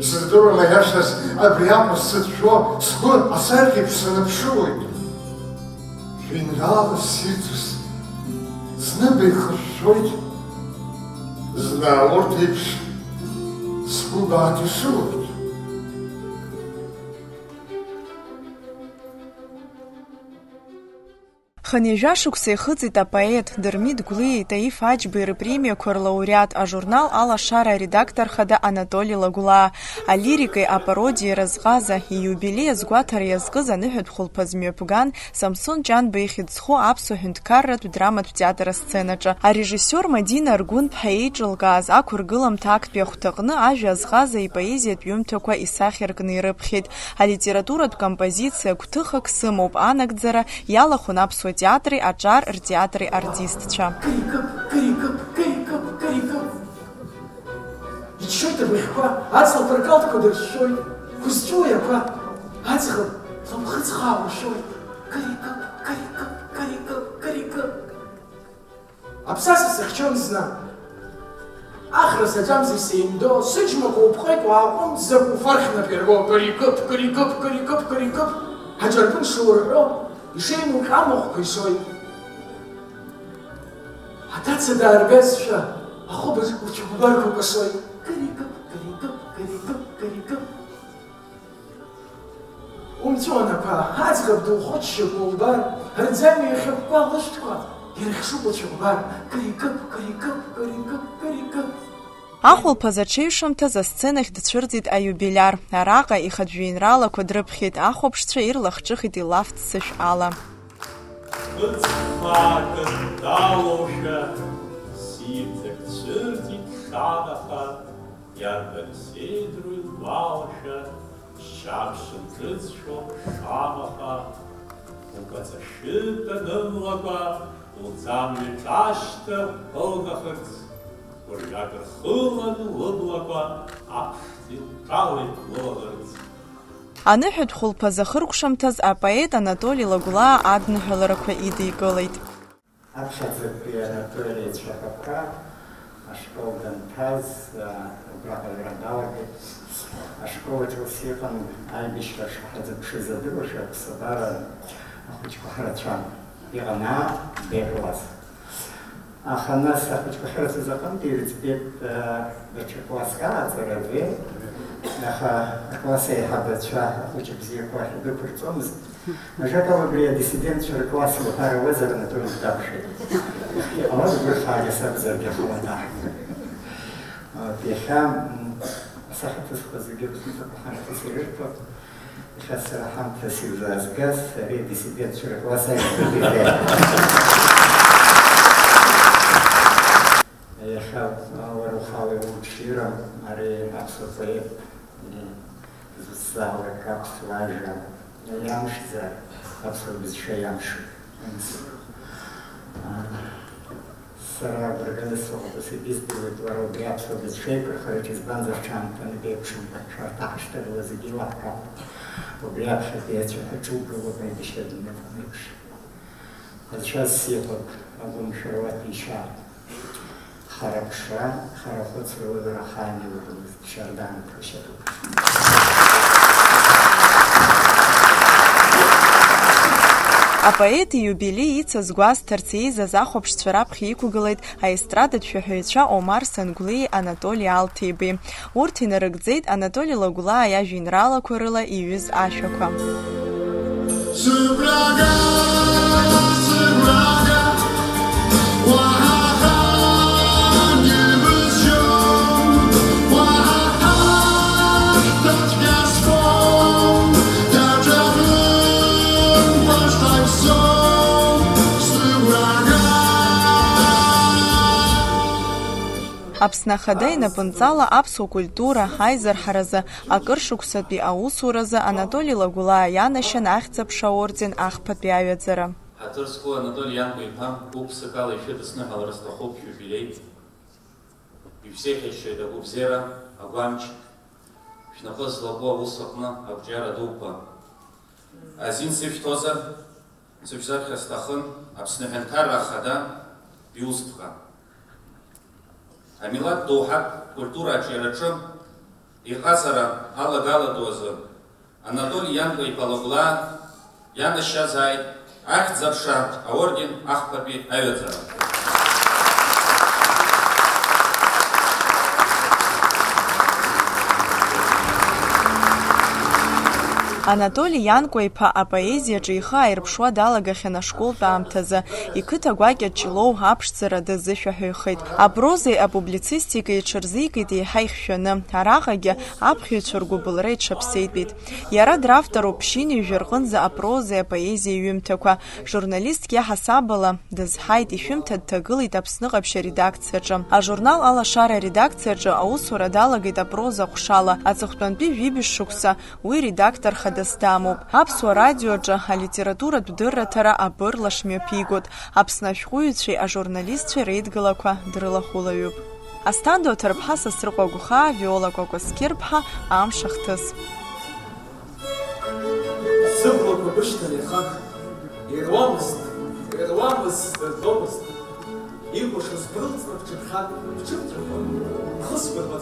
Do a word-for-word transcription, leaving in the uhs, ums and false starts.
Сыздыруам аиашаз, абри аҟәа сзыцәшәо, сгәы асаркьеиԥш саныԥшылоит. Жәеинраала ссирӡыс зны беихышәшәоит, зны аурҭ еиԥш сгәы бааҭашылоит. Хынҩажәа шықәса ихыҵит апоет Дырмит Гәлиеи Таиф Аџьбеи рыпремиақәа рлауреат, ажурнал Алашара аредактор хада Анатоли Лагәлаа, алирикеи апародиеи разҟаза, ииубилеи азгәаҭара иазкыз аныҳәатә хәылԥаз мҩаԥган Самсон Ҷанба ихьӡ зху аԥсуа ҳәынҭқарратә драматә театр асценаҿы. Арежиссиор Мадина Аргәынԥҳа еиҿылкааз ақәыргыламҭа актәи ахәҭаҟны ажәа азҟаза ипоезиатә ҩымҭақәа исахьаркны ирыԥхьеит. Алитературатә композициа гәҭыхак сымоуп анагӡара иалахәын аԥсуа театри аҿар ртеатри артистцәа. Кырикып, кырикып, кырикып, кырикып. Иччоит абыӷьқәа, аҵлақәа ркалҭқәа дыршәшәоит, узҿу иақәа, аӡӷаб лыԥхыӡ хаа уршәоит. Кырикып, кырикып, кырикып, кырикып. Аԥсаса сыхьчон зны. Ахра саҿамзи сеимдо, сыџьмақәа упҟеит уааҟәымҵӡакәа уфархь напирго, кырикып, кырикып, кырикып, кырикып, аҿарпын шурҳәо, ишеимуҟьо амахәқәа ишоит. Аҭаца дааргазшәа, ахәыба лцәыкәбарқәа кәасоит. Кырикып, кырикып, кырикып, кырикып. Умҵәуанақәа, аӡӷаб духыччап улбар, рӡамҩа иахьыкәкәа лышәҭқәа ирыхьшуп уцәыкәбар, кырикып, кырикып, кырикып, кырикып. Ахәылԥаз аҽеиҩшамҭаз асценахь дцәырҵит аиубилиар. Араҟа ихатә жәеинраалақәа дрыԥхьеит, ахәаԥшцәа ирлахҿыхит илафт сышә ала. Ԥыҭ хааган далоушәа, сиӡак цәырҵит шанаха, иарбан сеидроу илгәалашәа, шьамшын ҿыцшәо шамаха, укаҵашәы танымлакәа, лӡамҩа ҿашьҭа ылнахырц, гәырҩак рхылан лыблақәа аԥшӡа илҿалеит лылаӷырӡ. Аныҳәатә хәылԥаз ахыркәшамҭаз апоет Анатоли Лагәлаа адныҳәаларақәа идикылеит. Аԥхьаӡатәи Анатоли ицәаҳәақәа ашкол данҭаз, а, убраҟа аҩра далагеит. Ашкол аҿы ус иҟан, аибашьра шҳазыԥшыз адыруашәа, аԥсабара ахәыҷқәа ҳрацәан. Иҟан А, Б класс. Аха нас ахәыҷқәа ҳрацәаз аҟынтә ирыӡбеит, а, даҽа класск аҟаҵара, Б. Аха акласс аиҳабацәа ахәыҷы бзиақәа ахь дәықәырҵомызт. Ажәакала, убри адиссидентцәа ркласс уҳәар ауазар, Анатоли дақәшәеит. Иҟалаз гәырхьаагас акәзаргьы ҟалон. Иахьа, м, асахьаҭыхқәа зегьы рзы ҳамҭас ирырҭоит. Иахьа сара ҳамҭас илзаазгаз ари адиссидентцәа ркласс аиҳабы. Иахьа, а, уара ухала иумԥширам, ари аԥсуа поет, м, зусҭзаалак аԥсуа ажәа иамшзар, аԥсуа бызшәа иамшуп. А, сара агәра ганы сыҟоуп, ус егьиздыруеит, уара убри аԥсуа бызшәа еиқәырхараҿы, избанзар, ҽаамҭа анбеиԥшым, шәарҭа ҳашьҭагыла зегьы еилаҳкаауеит. Убри аԥхьатәи ацәаҳәа ҿугылоуп, аибашьра дымҩаԥган еиԥш. Ҳазшаз сиҳәап, агәымшәыруа ишьа. Хара ԥшра, хара хәыцра уажәра ахаан илбомызт, Шьардана ԥхашьатәуп. Апоет ииубилеи ицыз гәазҭарц еизаз ахәаԥшцәа раԥхьа иқәгылеит аестрадатә шәаҳәаҩцәа Омар Сангәлиеи Анатоли Алҭеибеи. Урҭ инарыгӡеит Анатоли Лагәлаа иажәеинраалақәа рыла иҩыз ашәақәа. Сыгәра га, сыгәра га, уаҳа ҳангьы бызшьом, уаҳа ҳахьҭа цәгьа сфом, даҿагылан башҟа исцом, сыгәра га. Аԥсны Ахада инапынҵала аԥсуа культура аизырҳаразы акыр шықәсатәи аусуразы Анатоли Лагәлаа ианашьан Ахьӡ-аԥша аорден ахԥатәи аҩаӡара. Ҳаҭыр зқәу Анатоли Ианкәа-иԥа, гәык-ԥсыкала ишәыдысныҳәалар сҭахуп шәиубилеи. Ишәзеиӷьасшьоит агәабзиара, агәамч, шәнапы злаку аус аҟны ақәҿиара дуқәа. Азин сышәҭозар, сышәзаԥхьа сҭахын Аԥсны Аҳәынҭқарра Ахада иусԥҟа. Амилаҭ доуҳатә культура аҿиараҿы Иҟазара алагалатәуазы Анатоли Ианкәа-иԥа Лагәлаа ианашьазааит Ахьӡ-аԥша аорден ахԥатәи аҩаӡара. Анатоли Ианкәа-иԥа апоезиаҿы ихы ааирԥшуа далагахьан ашколтә аамҭазы. Иқыҭа гәакьа Ҷлоу аԥшӡара дазышәаҳәаҩхеит. Апрозеи апублицистикеи иҽырзикит еиҳа ихьшәаны. Араҟагьы аԥхьаҩцәа ргәыбылра иҽаԥсеитәит. Иара дравторуп ԥшьынҩажәа рҟынӡа апрозеи апоезиеи иҩымҭақәа. Журналистк иаҳасабала дазҳаит, ишәымҭа дҭагылеит Аԥсны ҟаԥшь аредакциаҿы. Ажурнал Алашара аредакциаҿы аусура далагеит апроза ҟәшала. Аҵыхәтәантәи жәибжь шықәса уи редактор хадас дамоуп. Аԥсуа радиоаҿы алитературатә дырраҭара абырлаш мҩаԥигоит. Аԥсны ашәҟәыҩҩцәеи ажурналистцәеи реидгылақәа дрылахәылаҩуп. Асҭанда Оҭарԥҳа, Сасрыҟәа Гәхаа, Виола Кәакәасқьырԥҳа, Амш ахҭыс. Сыблақәа бышьҭан иахак, ируамызт, ируамызт, сдыртәомызт. Икәашоз брылҵны бҽыԥхьак, бҽыбҵәахуан, бхы сгәаҭо